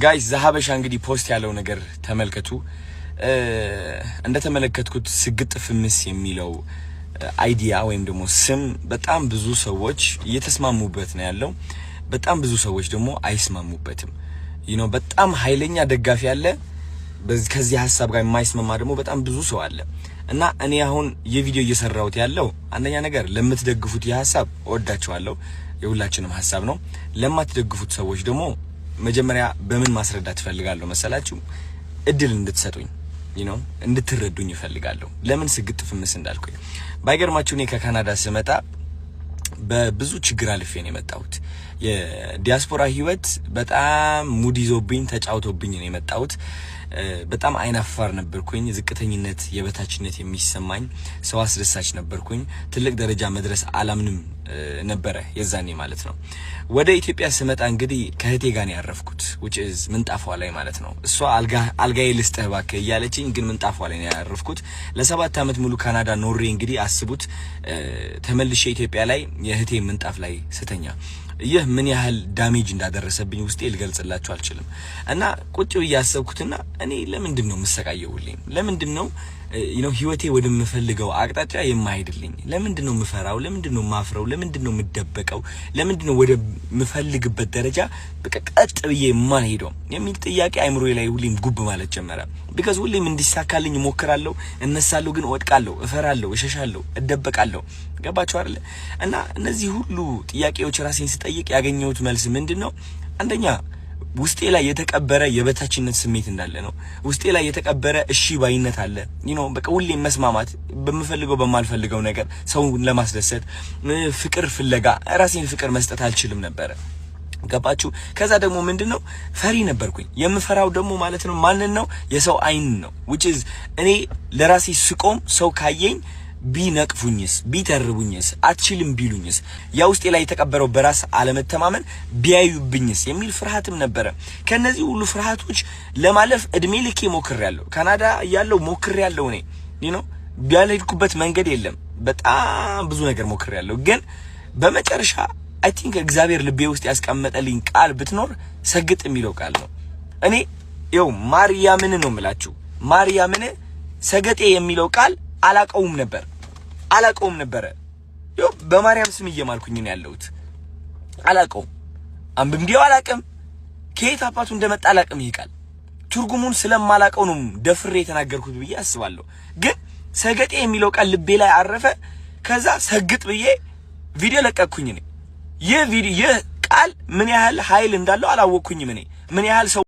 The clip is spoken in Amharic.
Guys፣ ዘሀበሻ እንግዲህ post ያለው ነገር ተመልከቱ። እንደተመለከትኩት ስግጥ ፍምስ የሚለው idea ወይም ደግሞ ስም በጣም ብዙ ሰዎች እየተስማሙበት ነው ያለው። በጣም ብዙ ሰዎች ደግሞ አይስማሙበትም። በጣም ኃይለኛ ደጋፊ አለ። ከዚህ ሀሳብ ጋር የማይስማማ ደግሞ በጣም ብዙ ሰው አለ። እና እኔ አሁን ይህ ቪዲዮ እየሰራሁት ያለው አንደኛ ነገር ለምትደግፉት ይህ ሀሳብ እወዳችኋለሁ፣ የሁላችንም ሀሳብ ነው። ለማትደግፉት ሰዎች ደግሞ መጀመሪያ በምን ማስረዳት እፈልጋለሁ መሰላችሁ? እድል እንድትሰጡኝ እንድትረዱኝ እፈልጋለሁ። ለምን ስግጥ ፍምስ እንዳልኩኝ። ባይገርማችሁ እኔ ከካናዳ ስመጣ በብዙ ችግር አልፌ ነው የመጣሁት። የዲያስፖራ ህይወት በጣም ሙድ ይዞብኝ ተጫውቶብኝ ነው የመጣሁት። በጣም አይናፋር ነበርኩኝ። ዝቅተኝነት፣ የበታችነት የሚሰማኝ ሰው አስደሳች ነበርኩኝ። ትልቅ ደረጃ መድረስ አላምንም ነበረ የዛኔ ማለት ነው። ወደ ኢትዮጵያ ስመጣ እንግዲህ ከእህቴ ጋር ነው ያረፍኩት፣ which is ምንጣፏ ላይ ማለት ነው። እሷ አልጋዬ ልስጥህ እባክህ እያለችኝ ግን ምንጣፏ ላይ ነው ያረፍኩት። ለ7 ዓመት ሙሉ ካናዳ ኖሬ እንግዲህ አስቡት፣ ተመልሼ ኢትዮጵያ ላይ የእህቴ ምንጣፍ ላይ ስተኛ ይህ ምን ያህል damage እንዳደረሰብኝ ውስጤ ልገልጽላችሁ አልችልም። እና ቁጭ ብዬ ያሰብኩትና እኔ ለምንድን ነው የምሰቃየው? ሁሌም ለምንድን ነው ህይወቴ ወደምፈልገው አቅጣጫ የማይሄድልኝ? ለምንድን ነው የምፈራው? ለምንድን ነው የማፍረው? ለምንድን ነው የምደበቀው? ለምንድን ነው ወደ ምፈልግበት ደረጃ በቃ ቀጥ ብዬ የማልሄደው የሚል ጥያቄ አይምሮዬ ላይ ሁሌም ጉብ ማለት ጀመረ። Because ሁሌም እንዲሳካልኝ እሞክራለሁ፣ እነሳለሁ፣ ግን እወድቃለሁ፣ እፈራለሁ፣ እሸሻለሁ፣ እደበቃለሁ። ገባችሁ አይደለ? እና እነዚህ ሁሉ ጥያቄዎች ራሴን ስጠይቅ ያገኘሁት መልስ ምንድን ነው? አንደኛ ውስጤ ላይ የተቀበረ የበታችነት ስሜት እንዳለ ነው። ውስጤ ላይ የተቀበረ እሺ ባይነት አለ። በቃ ሁሌም መስማማት በምፈልገው በማልፈልገው ነገር፣ ሰውን ለማስደሰት፣ ፍቅር ፍለጋ ራሴን ፍቅር መስጠት አልችልም ነበረ። ገባችሁ? ከዛ ደግሞ ምንድነው፣ ፈሪ ነበርኩኝ። የምፈራው ደግሞ ማለት ነው ማንን ነው? የሰው አይን ነው። Which is እኔ ለራሴ ስቆም ሰው ካየኝ ቢነቅፉኝስ፣ ቢተርቡኝስ፣ አትችልም ቢሉኝስ፣ ያ ውስጤ ላይ የተቀበረው በራስ አለመተማመን ቢያዩብኝስ የሚል ፍርሃትም ነበረ። ከነዚህ ሁሉ ፍርሃቶች ለማለፍ እድሜ ልኬ ሞክሬያለሁ። ካናዳ እያለሁ ሞክሬያለሁ። እኔ ያልሄድኩበት መንገድ የለም። በጣም ብዙ ነገር ሞክሬያለሁ። ግን በመጨረሻ I think እግዚአብሔር ልቤ ውስጥ ያስቀመጠልኝ ቃል ብትኖር ሰግጥ የሚለው ቃል ነው። እኔ ይኸው ማርያምን ነው የምላችሁ። ማርያምን ሰገጤ የሚለው ቃል አላቀውም ነበር፣ አላቀውም ነበረ። ይኸው በማርያም ስም እየማልኩኝ ነው ያለሁት። አላቀውም፣ አንብቤው አላቅም፣ ከየት አባቱ እንደመጣ አላቅም። ይሄ ቃል ትርጉሙን ስለማላቀው ነው ደፍሬ የተናገርኩት ብዬ አስባለሁ። ግን ሰገጤ የሚለው ቃል ልቤ ላይ አረፈ። ከዛ ሰግጥ ብዬ ቪዲዮ ለቀቅኩኝ እኔ። ይህ ቪዲዮ፣ ይህ ቃል ምን ያህል ኃይል እንዳለው አላወቅኩኝም። እኔ ምን ያህል ሰው